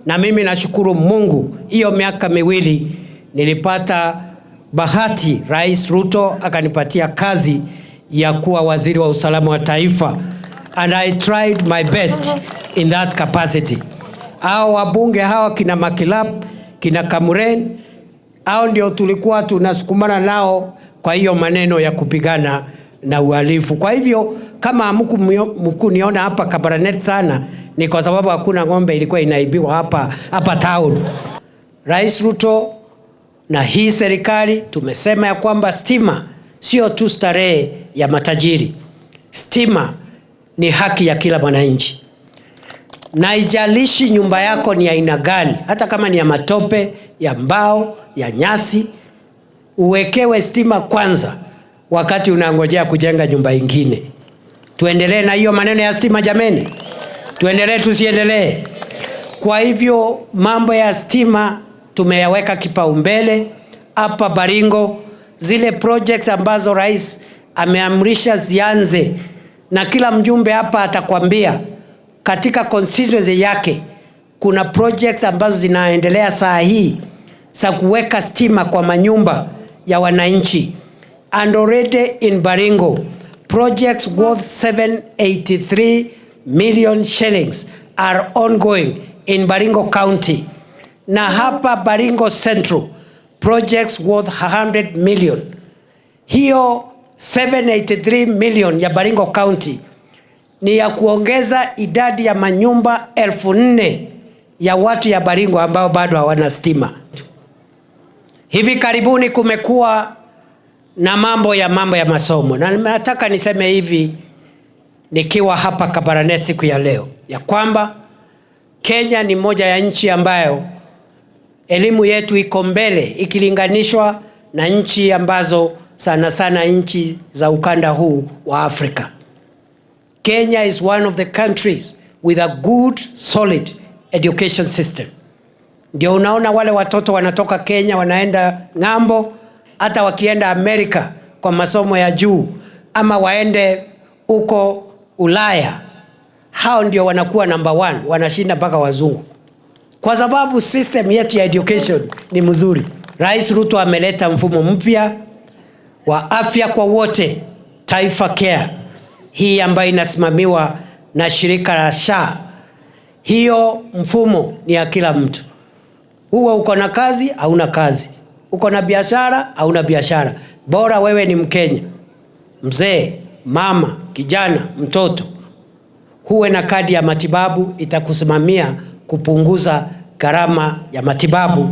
Na mimi nashukuru Mungu, hiyo miaka 2 nilipata bahati, Rais Ruto akanipatia kazi ya kuwa waziri wa usalama wa taifa, and I tried my best in that capacity. Hao wabunge hawa kina Makilap, kina Kamuren, hao ndio tulikuwa tunasukumana nao kwa hiyo maneno ya kupigana na uhalifu. Kwa hivyo kama hamkuniona hapa Kabarnet sana, ni kwa sababu hakuna ng'ombe ilikuwa inaibiwa hapa town. Rais Ruto na hii serikali tumesema ya kwamba stima sio tu starehe ya matajiri. Stima ni haki ya kila mwananchi, na haijalishi nyumba yako ni aina gani, hata kama ni ya matope, ya mbao, ya nyasi, uwekewe stima kwanza wakati unangojea kujenga nyumba ingine. Tuendelee na hiyo maneno ya stima jameni, tuendelee tusiendelee? Kwa hivyo mambo ya stima tumeyaweka kipaumbele hapa Baringo. Zile projects ambazo rais ameamrisha zianze, na kila mjumbe hapa atakwambia katika constituency yake kuna projects ambazo zinaendelea saa hii za kuweka stima kwa manyumba ya wananchi. And already in Baringo, projects worth 783 million shillings are ongoing in Baringo County. Na hapa Baringo Central, projects worth 100 million. Hiyo 783 million ya Baringo County ni ya kuongeza idadi ya manyumba 4,000 ya watu ya Baringo ambao bado hawana stima. Hivi karibuni kumekuwa na mambo ya masomo, na nataka niseme hivi nikiwa hapa Kabarnet siku ya leo ya kwamba Kenya ni moja ya nchi ambayo elimu yetu iko mbele ikilinganishwa na nchi ambazo sana sana nchi za ukanda huu wa Afrika. Kenya is one of the countries with a good solid education system. Ndio unaona wale watoto wanatoka Kenya wanaenda ng'ambo, hata wakienda Amerika kwa masomo ya juu ama waende huko Ulaya, hao ndio wanakuwa number one, wanashinda mpaka wazungu, kwa sababu system yetu ya education ni mzuri. Rais Ruto ameleta mfumo mpya wa afya kwa wote, Taifa Care, hii ambayo inasimamiwa na shirika la SHA. Hiyo mfumo ni ya kila mtu. Huwa uko na kazi, hauna kazi, uko na biashara, hauna biashara, bora wewe ni Mkenya, mzee, mama, kijana, mtoto, huwe na kadi ya matibabu, itakusimamia kupunguza gharama ya matibabu.